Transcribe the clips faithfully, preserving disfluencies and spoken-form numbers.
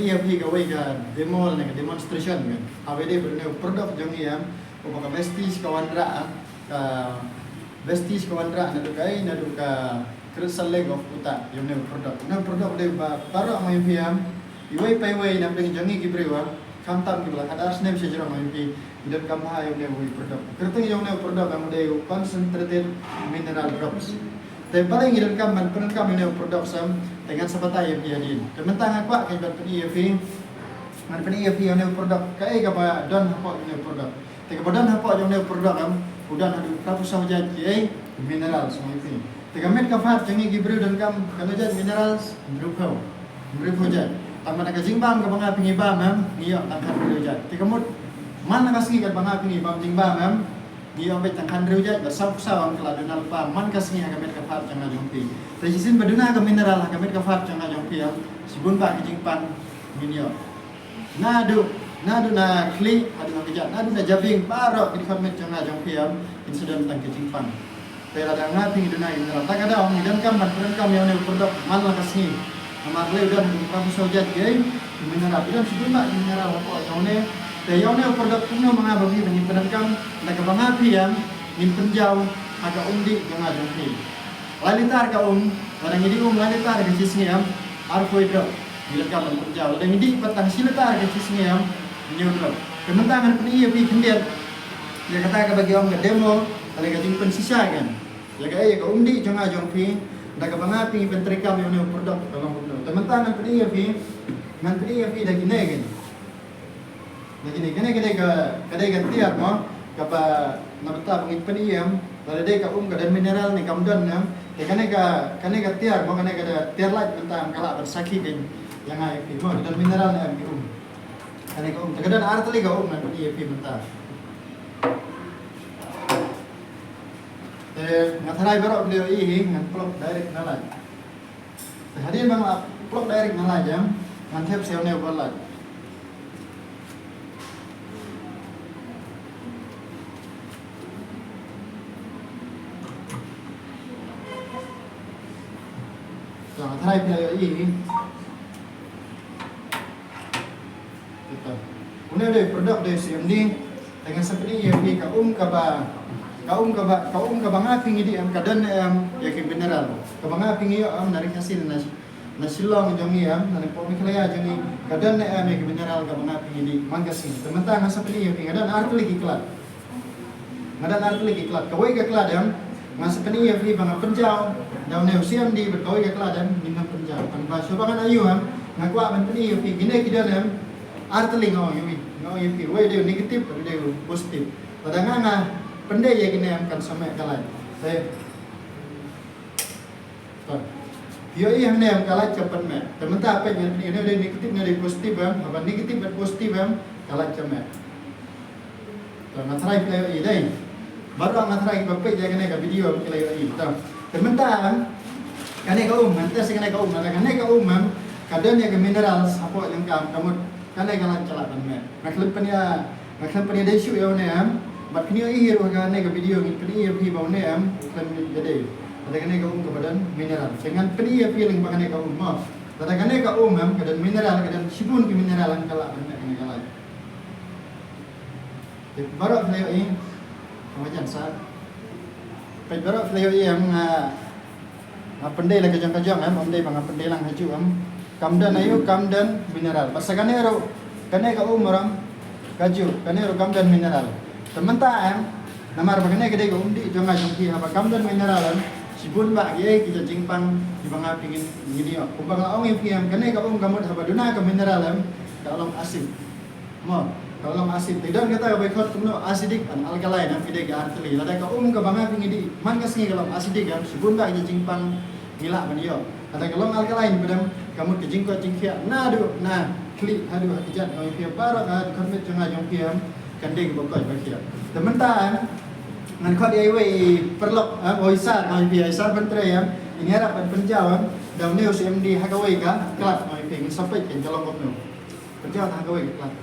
Ïa phi kawei ka demo ne ka demonstration kan. Haba dei ba une u product jong ngi em, uba ka Vestige ka wanrah, ka Vestige ka wanrah naduh kaei, naduh ka Crystal Lake of Utah, ïa une u product. Une u product dei ba baroh ma ïa phi em, iwei pa iwei na pdeng jong ngi ki briew em, khamtam kiba la khatar snem sha jrong ma ïa phi, ngi donkam bha ïa une u product. Kyrteng jong une u product em dei u concentrated mineral drops. Te balei ngi donkam ban pyndonkam ïa une u product em, te ngan sa batai ïa phi hadien. Te mynta nga kwah kein ban pyni ïa phi, ngan pyni ïa phi ïa une u product, kaei kaba don hapoh une u product. Te kaba don hapoh jong une u product em, u don haduh phra phew saw jait ki ei, mineral, sa ma ïa phi. Te ka met ka phad jong ngi ki briew donkam katno jait minerals, hynriew phew. Hynriew phew jait. Tang ba na ka jingbam kaba nga phi ngi bam em, ngi ïoh tang khathynriew jait. Te ka mut man la ka sngi katba nga phi ngi bam jingbam em, ngi ïoh beit tang khathynriew jait, bad saw phew saw em ka la duna lypa man ka sngi ha ka met ka phad jong nga jong phi. Te shisien ba duna ka mineral ha ka met ka phad jong nga jong phi em, shibun bah ki jingpang ngin ïoh. Naduh, naduh na khlieh haduh na kjat, naduh na jabieng baroh ki dkhot met jong nga jong phi em, kin sa don tang ki jingpang. Te lada nga phi ngi duna ïa ka mineral, ta ka daw ngi donkam ban pyndonkam ïa une u product man la ka sngi. Namar lei u don haduh phra phew saw jait ki ei, ki mineral, ki don shibun bah ki mineral hapoh jong une. Te ïa une u product kumno ma nga ba phi ba ngin pyndonkam, da kaba nga phi em, ngin pynjaw ha ka um dih jong nga jong phi. Lai litar ka um, lada ngi dih um lai litar ka shi sngi em, arphew drop ngi donkam ban pynjaw. Lada ngi dih pat tang shi litar ka shi sngi em, hynñiew drop. Te mynta ngan pyni ïa phi khyndiat ïa kata kaba ki ong ka demo, lane ka jingpynshisha kan. Ïa kaei, ïa ka um dih jong nga jong phi, da kaba nga phi ngi pyntreikam ïa une u product ka long kumno. Te mynta ngan pyni ïa phi, ngan pyni ïa phi da kine kan. Da kine, kane ka dei ka, ka dei ka tiar mo, kaba na bynta ba ngin pyni em, lada dei ka um ka don mineral ne kam don em. Te kane ka, kane ka tiar mo, kane ka dei tiar lait mynta em, ka lah ban sakhi kein ïa nga ïa phi mo, ka don mineral ne em ki um. Kane ka um, te ka don ar tylli ka um ngan pyni ïa phi mynta. Te nga tharai baroh phi la ïohi hi, ngan plug direct na light. Te hadien ba nga la plug direct na light em, ngan thep sha une u ball light. Te nga tharai phi la ïohi hi. Une u dei product dei C M D. Te ngan sa pyni ïa phi ka um kaba, ka um kaba, ka um kaba nga phi ngi dih em, ka don em ïa ki mineral. Kaba nga phi ngi ïoh em na ri Khasi na, na Shillong jong ngi em, na ri Meghalaya jong ngi, ka don em ïa ki mineral kaba nga phi ngi dih man ka sngi. Te mynta ngan sa pyni ïa phi, ka don ar tylli ki klat. Nga don ar tylli ki klat. Kawei ka klat em, nga sa pyni ïa phi ba nga pynjaw da une u C M D, bad kawei ka klat em, ngim nang pynjaw. Tang ba shuwa ba ngan ïoh em, nga kwah ban pyni ïa phi kine ki don em, ar tylli nga ong ïa phi, nga ong ïa phi, uwei dei u negative, uwei dei u positive. Lada nga nga pyndei ïa kine em kan sa meh ka light. Te To. Phi ïohi hangne em ka light ka pynmeh. Te mynta peit ngan pyni, une u dei negative, une u dei positive em. Haba negative bad positive em, ka light ka meh. To, nga tharai phi la ïohi dei. Baroh nga tharai kiba peit ïa kane ka video em ki la ïohi. To. Te mynta em, kane ka um, ngan test ïa kane ka um, lada kane ka um em ka don ïa ka minerals hapoh jong ka, ka mut kane ka light ka lah ban meh. Nga khlem pynïa, nga khlem pynïadei shuh ïa une em. Bad phin ïohi ruh ha kane ka video ngin pyni ïa phi ba une em u khlem ïadei. Lada kane ka um kaba don mineral. Te ngan pyni ïa phi lyngba kane ka um mo. Lada kane ka um em ka don mineral, ka don shibun ki mineral em, ka lah ban meh kane ka light. Te baroh phi la ïohi. Ka marjan sa. Peit baroh phi la ïohi em, nga Nga pyndei la ka jong ka jong em, ym dei ba nga pyndei lang ha juh em. Kam don aïu, kam don mineral. Bad sa kane ruh, kane ka um ruh em, ka juh, kane ruh kam don mineral. Te mynta em, namar ba kane ka dei ka um dih jong nga jong phi, haba kam don mineral em, shibun bah kiei ki jait jingpang kiba nga phi ngin, ngin ïoh. Kumba nga la ong ïa phi em, kane ka um ka mut haba duna ka mineral em, ka long acid. Mo, ka long acid. Te don kata kaba khot kumno, acidic and alkaline, em, ki dei ki ar tylli. Lada ka um kaba nga phi ngi dih man ka sngi ka long acidic, em, shibun bah ki jingpang ngi lah ban ïoh. Lada ka long alkaline pat em, ka mut ka jingkoit jingkhiah naduh na khlieh haduh ha kjat, nga ong ïa phi, baroh ka dkhot met jong nga jong phi em, kan dei kaba koit ba khiah. Te mynta em, ngan khot ïa iwei i paralok, em, o i sar, nga ong ïa phi, i sar Pyntrei em, in ïarap ban pynjaw em da une u C M D ha kawei ka klat, nga ong ïa phi, ngin sa peit kan ka long kumno. Pynjaw tang ha kawei ka klat.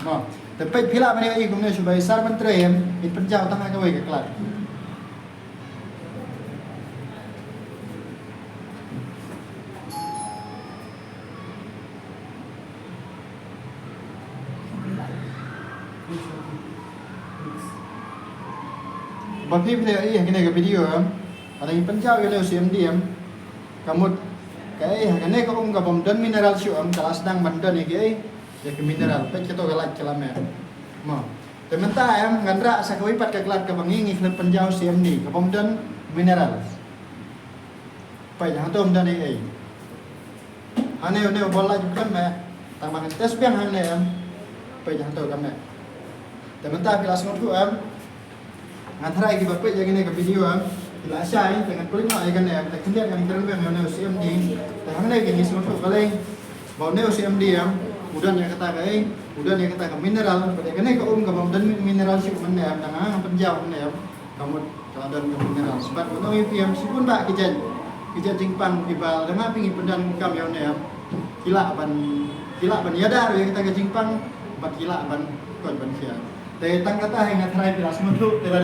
Mo, te peit phi lah ban ïohi kumne shuh ba i sar Pyntrei em, in pynjaw tang ha kawei ka klat. Ba phi phi ïa i ha kane ka video em, lada ngi pynjaw ïa une u C M D em, ka mut kaei ha kane ka um ka bym don mineral shuh em, ka la sdang ban don ïa kaei, ïa ka mineral. Peit kato ka light ka la meh. Mo. Te mynta em ngan rah sa kawei pat ka klat kaba ngi ngi khlem pynjaw C M D ka bym don mineral. Peit hangto ym don ei ei. Hangne une u bol light u khlem meh. Tang ba ngan test biang hangne em. Peit hangto ka meh. Te mynta phi la sngewthuh em. Nga tharai kiba peit ïa kane ka video em, ki la shai, te ngan pynlong ïa kane em, te khyndiat ngan kren biang ïa une u C M D. Te hangne ki ngi sngewthuh balei ba une u C M D em u don ïa kata kaei, u don ïa kata ka mineral. Bad ïa kane ka um ka bym don mineral shuh mynne em, tang nga ngan pynjaw mynne em, ka mut ka la don ka mineral. Bad une u A P em shibun bah ki jait, ki jait jingpang kiba lada ma phi ngi pyndon kam ïa une em, ki lah ban, ki lah ban ïada ïa kata ka jingpang, bad ki lah ban koit ban khiah. Te tang kata hi nga tharai phi la sngewthuh, te la